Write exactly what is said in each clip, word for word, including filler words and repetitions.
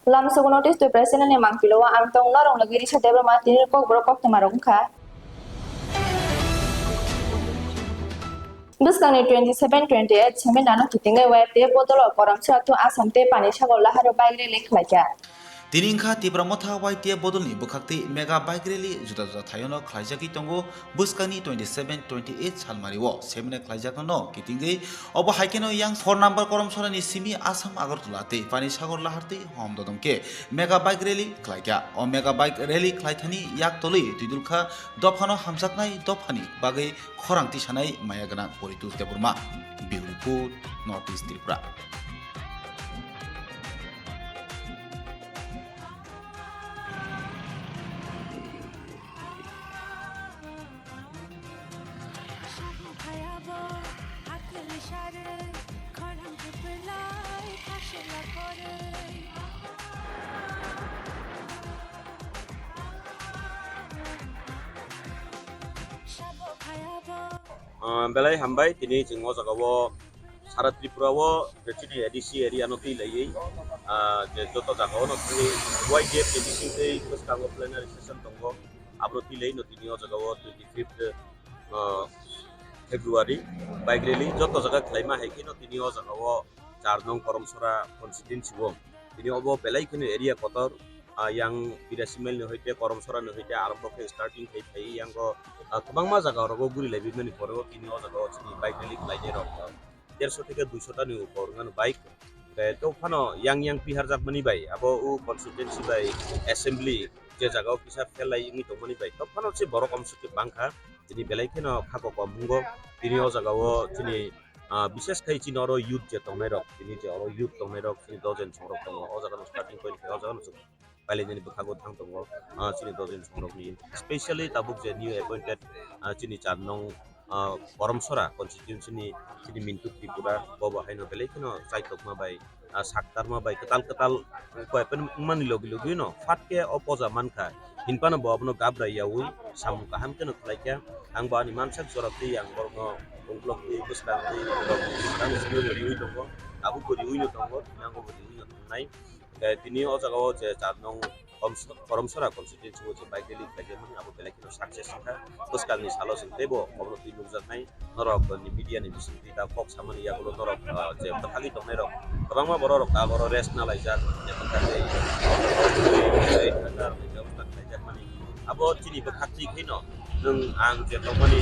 Lamsogo notice to president ni mangpilo o ang tong norong logi risa Debbarma tini kokborok koktwma rok wngkha. Bwskangni twenty seven twenty eight seminar no kitingwi Y T F bodolo Koramsora to Assam tei Panisagar laharo bike rally khlaikha. Tini wngkha Tipra Motha Y T F bodolni bwkhaktwi mega bike rally juda juda thaiono khlaijagwi tongo. Bwskangni twenty seven twenty eight salmario seminar khlaijaknano kitingwi obo hai kheno yang four number Koramsorani simi Assam Agartala tei Panisagar lahar tei Hom Dodom khe mega bike rally khlaikha. O mega bike rally khlaithani yaktolwi twidulkha dophano hamjaknai dophani bagwi khorang tisanai maya gwnang Poritu Debbarma. Bureau Report, North East Tripura. Ah, belai hambai, tini chwng o jaga o sara Tripura o je chini A D C area no twi laiwi, ah, je joto jaga o no thangwi Y D F ni bising twi bwskango plenary session tongo, abono twi lai no tini o jaga o twenty fifth, ah, February bike rally joto jaga khlaima hai kheno tini o jaga o char nong Koramsora constituency o tini obo belai kheno area kotor, ah, yang birasi mile ni hoite Koramsora ni hoite arombo khe starting khai phai yang o, ah, kwbangma jaga rogo guri lai bimani pore o tini o jaga o chini bike rally khlai nai rok, ah, derso theke duiso ta ni upor wngmano bike. Tei to phano yang yang piharjakmani bai abo o constituency bai assembly je jaga o kisa phelai wngwi tongmani bai to phano se borok omsok khe bangkha. Tini belai kheno khako kom wngbo tini o jaga o chini, ah, bishes khai chini oro youth je tongnai rok, tini je oro youth tongnai rok chini dozen songrok tongo, o jaga no starting point khai o jaga no chwng pailai nani bwkhago thang tongo, ah, chini dozen songrokni, specially tabuk je new appointed, ah, chini char nong, ah, Koramsora constituency ni chini Mintu Tripura, bo bo haino belai kheno chaitokma bai, ah, saktarma bai kwtal kwtal koi pen wngmani logi logi no phat khe o poja mankha, hinphano bo abono gabra yaui samung kaham kheno khlaikha. Ang bo ani mansak jora twi ang borokno ungkulok twi bwskang twi borok bwskang simi bo riui tongo, abo bo riui no tongo, tini ang bo riui no tongnai. Eh, tini o jaga o je char nong Koramsora constituency o je bike rally khlaijak mani abo belai kheno success wngkha. Bwskangni salo chwng teibo obono twi nukjaknai norok ni media ni bisingtwi ta kok samani yagulo norok, ah, je bwthagwi tongnai rok kwbangma borok rok ta oro rest nalaijak, je bwthagwi bebostha khlaijak mani abo chini bwkhaktwi kheno nwng ang je tongmani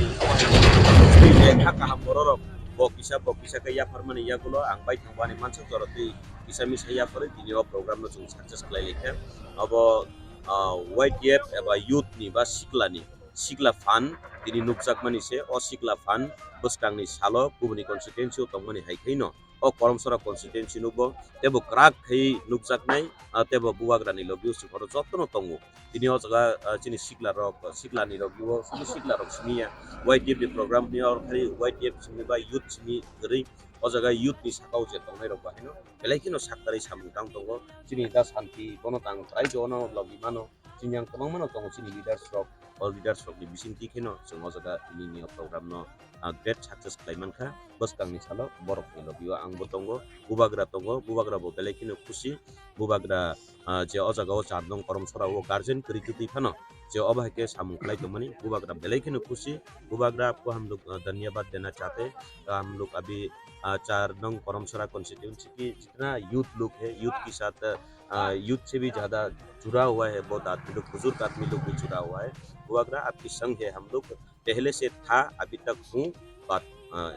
je kha kaham borok rok bo kisa bo kisa khe yapharmani yagulo ang bai thangbo ani mansak jora twi kisa misa yapharwi tini o program no chwng success khlai laikha. Abo, ah, Y T F eba youth ni ba sikla ni, sikla phan tini nukjakmani se, o sikla phan bwskangni salo kubuni constituency o tongmani hai khaino o Koramsora constituency no bo teibo kwrak khai nukjaknai, ah, teibo bubagra ni logi o chwng oro jotono tongo. Tini o jaga, ah, chini sikla rok, sikla ni rok o, chini sikla rok simi ya, Y T F ni program ni or khai Y T F simi ba youth simi kwrwi. O jaga youth ni saka o je tongnai rok bo haino belai kheno saktarwi samung tang tongo. Chini da Santi bono tang trai jono logi mano. Chini yang kwbangma no tongo chini leaders rok. O leaders rok ni bisingtwi kheno chwng o jaga tini ni o program no, ah, great success khlai mankha. Bwskangni salo borok ni logi o ang bo tongo, bubagra tongo, bubagra bo belai kheno khusi. Bubagra, ah, je o jaga o char nong Koramsora o guardian kwrwi kwtwi phano je obo hai khe samung khlai tongmani bubagra belai kheno khusi. Bubagra ko hum log, ah, dhanyabad dena chahte, to hum log abhi, ah, char nong Koramsora constituency ki jitna youth log hai, youth ke sath, ah, youth se bhi zyada jura hua hai, bahut aadmi log, buzurg aadmi log bhi jura hua hai. Bubagra aapke sang hai, hum log pehle se tha, abhi tak hoon, baad, ah,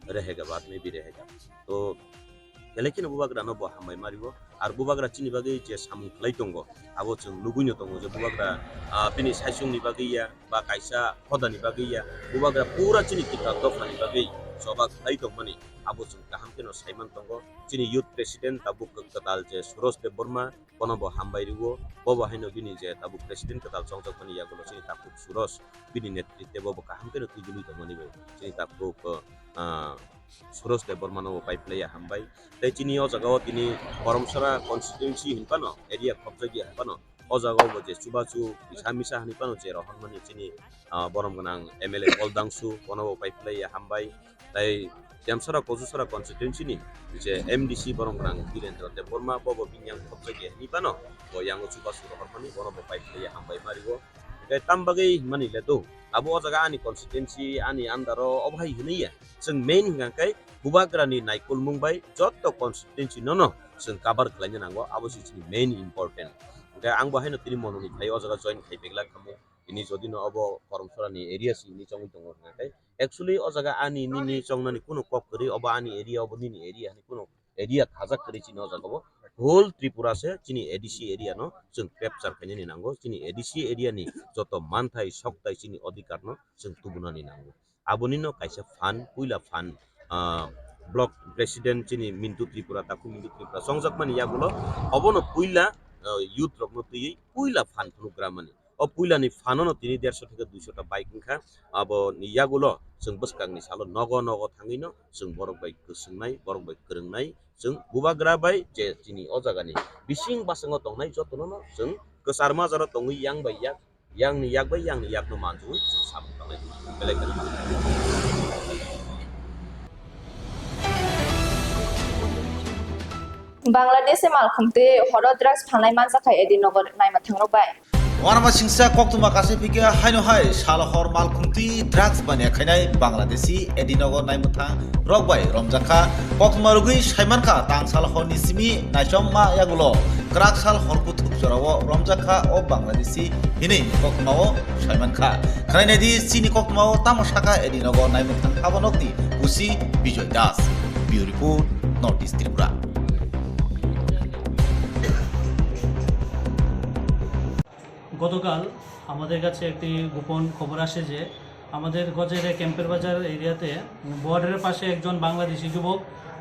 rahega, baad mein bhi rahega. To belai kheno bubagra no bo hambai ma rio. Ar bubagra chini bagwi je samung khlai tongo, abo chwng nugwi no tongo je bubagra, ah, bini saichung ni bagwi ya, ba kaisa hoda ni bagwi ya, bubagra pura chini Tipra dopha ni bagwi choba khlai tongmani, abo chwng kaham kheno sai man tongo. Chini youth president tabuk kwtal je Suroj Debbarma, bono bo hambai rio, bo bo haino bini je tabuk president kwtal chongjakmani yagulo chini takhuk Suroj, bini netritwe bo bo kaham kheno twijlwi tongmani bai chini takhuk, ah, Suroj Debbarma no bo pai phlaiya hambai. Tei chini o jaga o tini Koramsora constituency hinphano area khopjagya hinphano o jaga o bo je chubachu misa misa hinphano je rohormani chini, ah, borom gwnang M L A Paul Dangsu bono bo pai phlaiya hambai. Tei Demsara Kochusara constituency ni je M D C borok rang Birendra Debbarma bobo binyang khopjak ya hinwi bano bo yango chubachu rohormani bono bo pai khlaiya hambai mario. Hingke tam bagwi himani le do abo o jaga ani constituency ani under o obo hai hinwi ya chwng main hingka khe Bubagra ni naikolmung bai jotto constituency no no chwng cover khlaina nango abo se chini main important. Hingke ang bo haino tini mono ni khai o jaga join khai begla khamu. Tini jodi no obo Koromsora ni area si hinwi chongwi tongo hwnka khe, actually o jaga ani nini chongnani kuno kok kwrwi, obo ani area, obo nini area hinwi kuno area thajak kwrwi chini o jaga o. Whole Tripura se chini A D C area no chwng capture khainani nango, chini A D C area ni joto manthai soktai chini odhikar no chwng tubunani nango. Aboni no kaisa fund, puila fund, ah, block president chini Mintu Tripura, Taku Mintu Tripura chongjakmani yagulo obono puila, ah, youth rokno twiwi puila fund phunukgramani. O puilani fund-o no tini derso theke duiso ta bike wngkha. Aboni yagulo chwng bwskangni salo nogo nogo thangwi no chwng borok bai kwswngnai, borok bai kwrwngnai, chwng Bubagra bai je chini o jagani bising basango tongnai jotono no chwng kwchar majaro tongwi yang bai yak, yangni yak bai yangni yakno manjui chwng samung tanglai belai kheno. Bangladesh malkhung twi horo drugs phalnai manjakha Edinogo naima thangrok bai. Wanama singsa koktwma kasai phikhe haino hai sal hor malkhung twi drugs baniya khainai Bangladeshi Edinogo naima thang rok bai romjakha. Koktwma rwgwi saimankha tang sal horni simi naichomma yagulo kwrak sal hor kuthuk jorao romjakha o Bangladeshi hinwi koktwmao saimankha. Khwnainai di chini koktwmao tamo sakha Edinogo naima thang habo nokni pusi Bijoy Das. Bureau Report, North East Tripura. গতকাল আমাদের কাছে একটি গোপন খবর আসে যে আমাদের গজেরে ক্যাম্পের বাজার এরিয়াতে বর্ডারের পাশে একজন বাংলাদেশি যুবক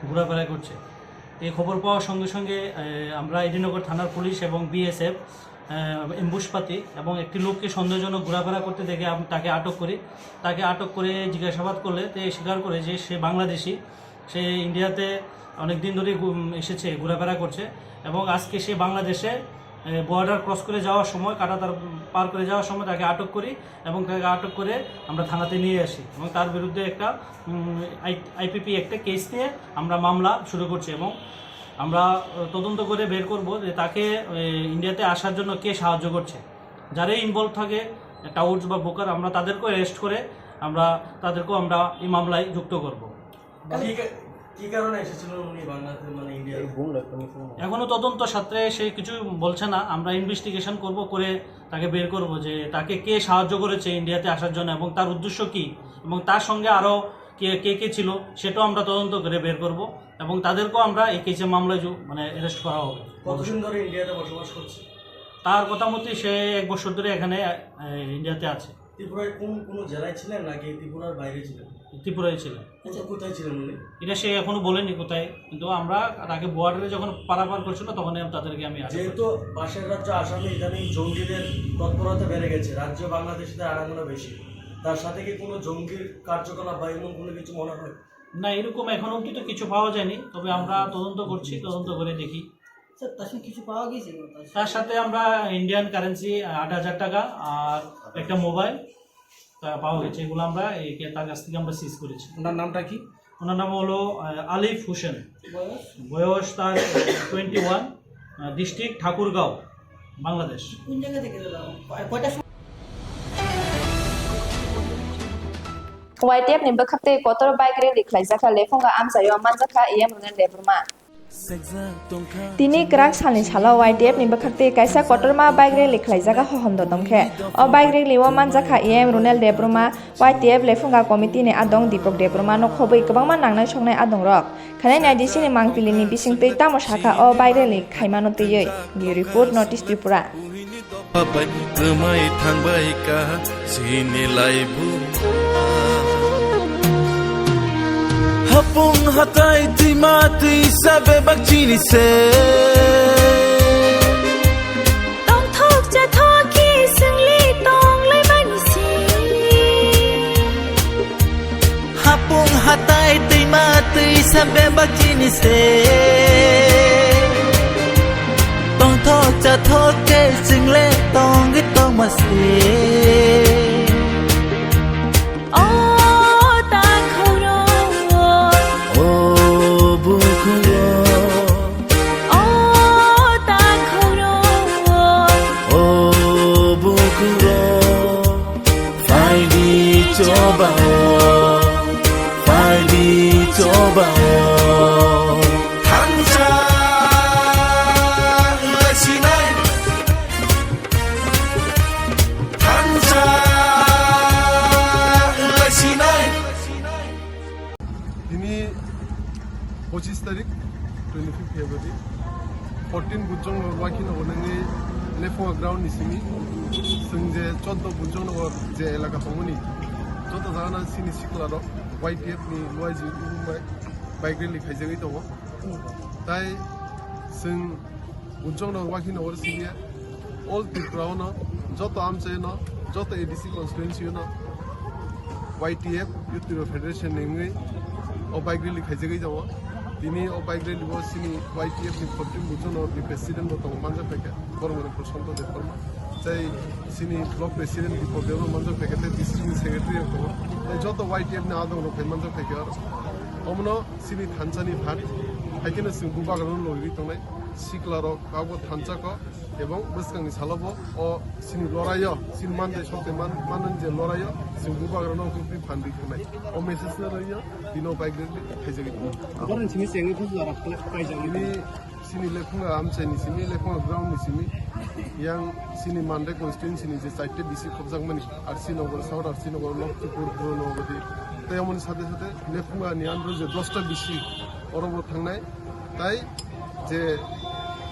ঘোরাফেরা করছে। এই খবর পাওয়ার সঙ্গে সঙ্গে, এ, আমরা এডিনগর থানার পুলিশ এবং বিএসএফ, এ, এমবুশ পাতি এবং একটি লোককে সন্দেহজনক ঘোরাফেরা করতে দেখে আম-, তাকে আটক করি। তাকে আটক করে জিজ্ঞাসাবাদ করলে তে স্বীকার করে যে সে বাংলাদেশি। সে ইন্ডিয়াতে অনেক দিন ধরেই ঘু-, উম, এসেছে, ঘোরাফেরা করছে এবং আজকে সে বাংলাদেশে, এ, বর্ডার ক্রস করে যাওয়ার সময়, কাঁটাতার পার করে যাওয়ার সময় তাকে আটক করি এবং তাকে আটক করে আমরা থানাতে নিয়ে আসি এবং তার বিরুদ্ধে একটা, উম, আই-, আইপিপি একটা কেস নিয়ে আমরা মামলা শুরু করছি এবং আমরা, আহ, তদন্ত করে বের করব যে তাকে, এ, ইন্ডিয়াতে আসার জন্য কে সাহায্য করছে। যারাই ইনভলভ থাকে, টাউটস বা ব্রোকার, আমরা তাদেরকেও অ্যারেস্ট করে আমরা তাদেরকেও আমরা এই মামলায় যুক্ত করব। কি কা-, কি কারণে এসেছিলেন উনি বাংলাদেশে, মানে ইন্ডিয়াতে? এখনো তদন্ত সাথে সে কিছু বলছে না। আমরা ইনভেস্টিগেশন করব, করে তাকে বের করব যে তাকে কে সাহায্য করেছে ইন্ডিয়াতে আসার জন্য এবং তার উদ্দেশ্য কি এবং তার সঙ্গে আরও কে, কে কে ছিল সেটাও আমরা তদন্ত করে বের করব এবং তাদেরকেও আমরা এই কেসে মামলায় জু-, মানে অ্যারেস্ট করা হবে। কতদিন ধরে ইন্ডিয়াতে বসবাস করছে? তার কথা মতে সে এক বছর ধরে এখানে, এ, ইন্ডিয়াতে আছে। ত্রিপুরায় কোন, কোন জেলায় ছিলেন নাকি ত্রিপুরার বাইরে ছিলেন? ত্রিপুরায় ছিলেন। আচ্ছা, কোথায় ছিলেন উনি? এটা সে এখনো বলেনি কোথায়, কিন্তু আমরা তাকে বর্ডারে যখন পারাপার করছিল তখনই আমি তাদেরকে আমি আটক করি। যেহেতু পাশের রাজ্য আসামে ইদানিং জঙ্গিদের তৎপরতা বেড়ে গেছে, রাজ্য বাংলাদেশিদের আনাগোনা বেশি, তার সাথে কি কোনো জঙ্গির কার্যকলাপ বা এমন কোনো কিছু মনে হয়? না, এরকম এখন অবধি তো কিছু পাওয়া যায়নি, তবে আমরা তদন্ত করছি, তদন্ত করে দেখি। স্যার, তার সঙ্গে কিছু পাওয়া গিয়েছে? তার সাথে আমরা ইন্ডিয়ান কারেন্সি আট হাজার টাকা আর একটা মোবাইল, তা পাওয়া গেছে। এগুলো আমরা এই কে-, তার কাছ থেকে আমরা সিজ করেছি। ওনার নামটা কি? ওনার নাম হলো, আহ, আলিফ হোসেন। বয়স? বয়স তার টোয়েন্টি ওয়ান, আহ, ডিস্ট্রিক্ট ঠাকুরগাঁও, বাংলাদেশ। কোন জায়গা থেকে দাদা? কয়-, কয়টার সময়? Y T F ni bwkhak tei kotor bike rally khlaijakha, lephungo amchaio manjakha E M Ronel Debbarma. Tini kwrak salni salo Y T F ni bwkhak tei kaisa kotorma bike rally khlaijaga Hohom Dodom khe. O bike rally o manjakha E M Ronel Debbarma, Y T F Lephunga Committee ni adong Deepak Debbarma no khobwi kwbangma nangnai soknai adongrok. Khwnai nai di chini mangpili ni bising twi tamo sakha o bike rally khaimano twiwi. Bureau Report, North East Tripura. Bai kwmai thangbai ka chini laibu. Hapung hatai twima twisa bebak chini se. Tongthok chathok khe swngli tonglai mani se. Hapung hatai twima twisa bebak chini se. Tongthok chathok khe chwngle tongwi tongma se. O ta khoro, Chobao, phaidi chobao. Thansa wnglasinai. Thansa wnglasinai. Tini pochis tarik, twenty fifth February, fourteen Bujong Nagar Waikhi Nagar nangwi Lephunga ground ni simi, chwng je choddo Bujong Nagar je elaka tongmani, joto jagana chini sikla rok Y T F ni luaiji bai bike rally khaijagwi tongo. Tai chwng Bujong Nagar Waikhi Nagar simi all Tripura ono, joto amchaino, joto A D C constituency ono Y T F, Youth Tripura Federation ni wngwi o bike rally khaijagwi tongo. Tini o bike rally o chini Y T F ni fourteen Bujong Nagar ni president bo tongo, manjak phaikha, borok ni Prashanto Debbarma. Tai chini block president Dipok Debbarma manjak phaikha, tai D C ni secretary rok tongo. Tai joto Y T F ni adong rok phai manjak phaikha aro. Omono chini thansa ni phan, hai kheno chwng bubagrano logwi tongnai sikla rok, abo thansa kok. Ebong bwskangni salobo o chini loraio, chini manjai sokte man, manani je loraio, chwng bubagrano kwrwi phan rwi thangnai. O message no rwio, bino bike rally khaijagwi tongo. Borokni simi chengwi phus jora kaijagwi. Bini chini Lephunga amchaini simi, Lephunga ground ni simi, yang chini Mandai constituency ni je chaite D C khobjakmani, R C Nagar South, R C Nagar Lok, Chupur, Purno Nogadi. Tai amoni sate sate Lephunga ni under je dosta D C oro bo thangnai. Tai je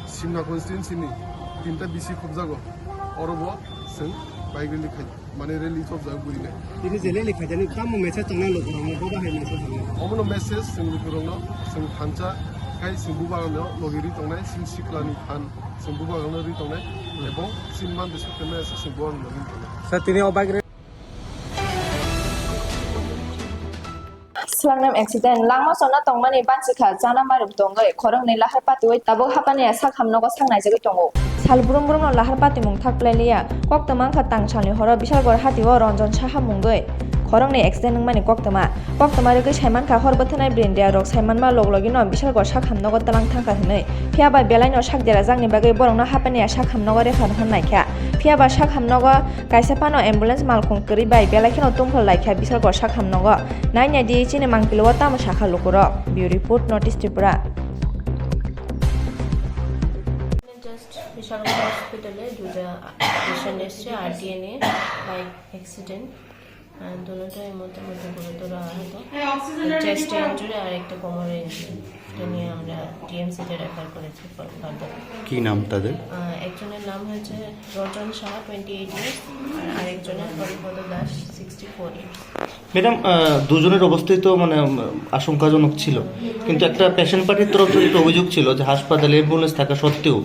Simna constituency ni tinta D C khobjago, oro bo chwng bike rally khai, mane rally chopjago gurinai. Tini je rally khaijani tamo message tongnai lukurokno, bo bahai message tongnai. Omono message chwng lukurokno, chwng thansa khai chwng bubagrano logi ri tongnai, chwng siklani phan chwng bubagrano ri tongnai, ebong chini manjai sokte maya se chwng bubagrano logi ri tongnai. Sir, tini o bike rally Swrangnam accident, langma chona tongmani bansikha chana mairok tongwi khoroknwi lahar patiwi tabuk hapani sak hamnogo sak naijagwi tongo. Sal brum brumno lahar patimung thak phlai liya. Koktwma wngkha tangsalni horo Bishalgarh hatio Ranjan Saha mungwi khoroknwi accident wngmani koktwma. Koktwma rwgwi saimankha hor bwtharnai brindia rok saimanma log logino Bishalgarh sak hamnogo twlang thangkha hwnwi. Phiya ba belaino sak derajakni bagwi borokno hapani sak hamnogo refer hwn naikha. Phiya ba sak hamnogo Kaisa phano ambulance malkhung kwrwi bai belai kheno tungphal laikha Bishalgarh sak hamnogo. Nai nai di chini mangpili o tamo sakha lukurok. Bureau Report, North East Tripura. Just Bishalgarh hospital-এ দুটো patient এসছে, আরটিএ নিয়ে, bike accident. আর দুটোই মোটামুটি গুরুতর আহত। চেস্টে ইনজুরি আর একটা কোমরে ইনজুরি। এটা নিয়ে আমরা টিএমসিতে রেফার করেছি ফর ফার্দার। কি নাম তাদের? আহ, একজনের নাম হচ্ছে Ratan Saha, twenty eight years, আর আরেকজনের Haripada Das, sixty four years. Madam, আহ, দুজনের অবস্থাই তো মানে, উম, আশঙ্কাজনক ছিল, কিন্তু একটা পেশেন্ট পার্টির তরফ থেকে একটা অভিযোগ ছিল যে হাসপাতালে অ্যাম্বুলেন্স থাকা সত্ত্বেও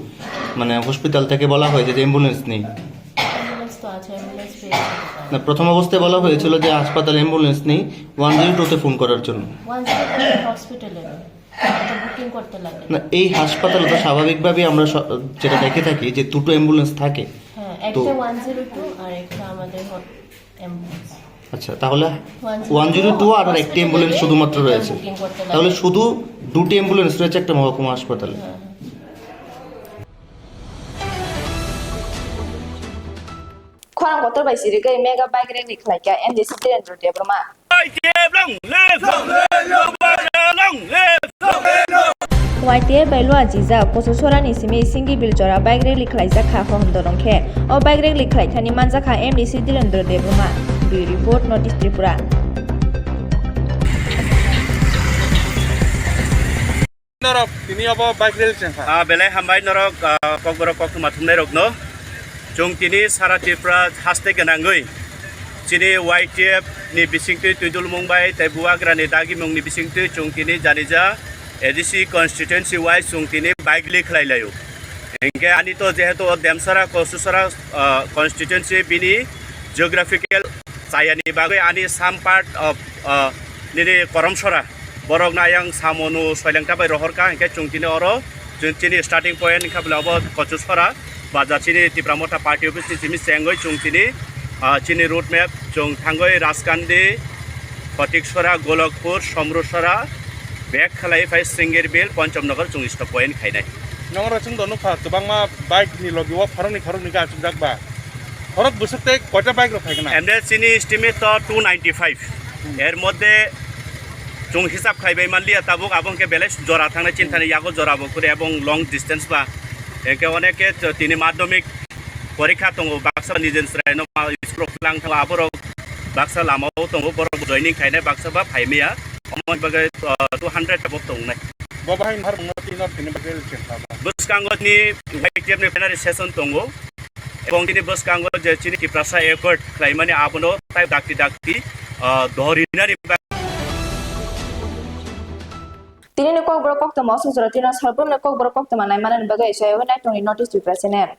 মানে হসপিটাল থেকে বলা হয়েছে যে অ্যাম্বুলেন্স নেই। অ্যাম্বুলেন্স তো আছে, অ্যাম্বুলেন্স পেয়ে যেতে পারে। না, প্রথম অবস্থায় বলা হয়েছিল যে হাসপাতালে অ্যাম্বুলেন্স নেই, ওয়ান জিরো টুতে ফোন করার জন্য। ওয়ান জিরো টু হসপিটালে নেই। এটা বুকিং করতে লাগে। না, এই হাসপাতালে তো স্বাভাবিকভাবেই আমরা স-, যেটা দেখে থাকি যে দুটো অ্যাম্বুলেন্স থাকে। হ্যাঁ, তো একটা ওয়ান জিরো টু আর একটা আমাদের হ-, অ্যাম্বুলেন্স। আচ্ছা, তাহলে one zero two one zero two আর একটা হসপিটালে অ্যাম্বুলেন্স নেই, শুধুমাত্র এটা রয়েছে। বুকিং করতে লাগে। তাহলে শুধু দুটি অ্যাম্বুলেন্স রয়েছে একটা মহকুমা হাসপাতালে। হ্যাঁ, হ্যাঁ। Khorang kotor bai sirigwi mega bike rally khlaikha M D C Dhirendra Debbarma. I T F long live! Long live! Long live! Y T F bai lua jijak Kochusorani simi Singibil jora bike rally khlaijak kha Hohom Dorong khe. O bike rally khlaikhani manjakha M D C Dhirendra Debbarma. Bureau Report, North East Tripura. Norok tini obo bike rally chengkha. Ah, belai hambai norok, ah, kokborok koktwma thumnai rokno. Chwng tini sara Tripura haste gwnangwi chini Y T F ni bisingtwi twidulmung bai tei bubagrani dagimung ni bisingtwi chwng tini janija A D C constituency wise chwng tini bike rally khlai laio. Hinkhe ani to jehetu o Demsara, Kosusara, ah, constituency bini geographical chayani bagwi ani some part of, ah, nini Koromsora. Borok no ayang samonu soileng ta bai rohor kha, hinkhe chwng tini oro chwng chini starting point wngkha bwle obo Kochusora bajar chini Tipra Motha Party office ni simi chengwi chwng tini, ah, chini road map chwng thangwi Raskandi, Photiksora, Golokpur, Somrusora, bek khlai phai Singirbil, Ponchomnagar chwng stop point khainai. Nongro chwng dono kha kwbangma bike ni logi o khoroknwi khoroknwi khe achukjak ba. Horok bwswk tei koita bike rok phaikha na? Emre chini estimate to two ninety five. Er moddhe chwng hisab khaibai manliya tabuk, abo hwnkhe belai jora thangnai, chinthani yago jora bo kuri ebong long distance ba. Hwnkhe oneke tini madhyamik porikha tongo, baksa nijen chwraino ma school rok lang thango, aborok baksa lamao tongo, borok joining khainai, baksa ba phaimaya. Omo bagwi, uh, two hundred above tongnai. Bo bahai har bangno tino tini bagwi chinta ba. Bwskango ni Y T F ni plenary session tongo. Ebong tini bwskango je chini Tiprasa Accord khlaimani abono tai dakti dakti, ah, dorinani ba- Tini ni kokborok koktwma aswk jora tino salbrumni kokborok koktwma naimanani bagwi se nai tongni notice Tripura channel.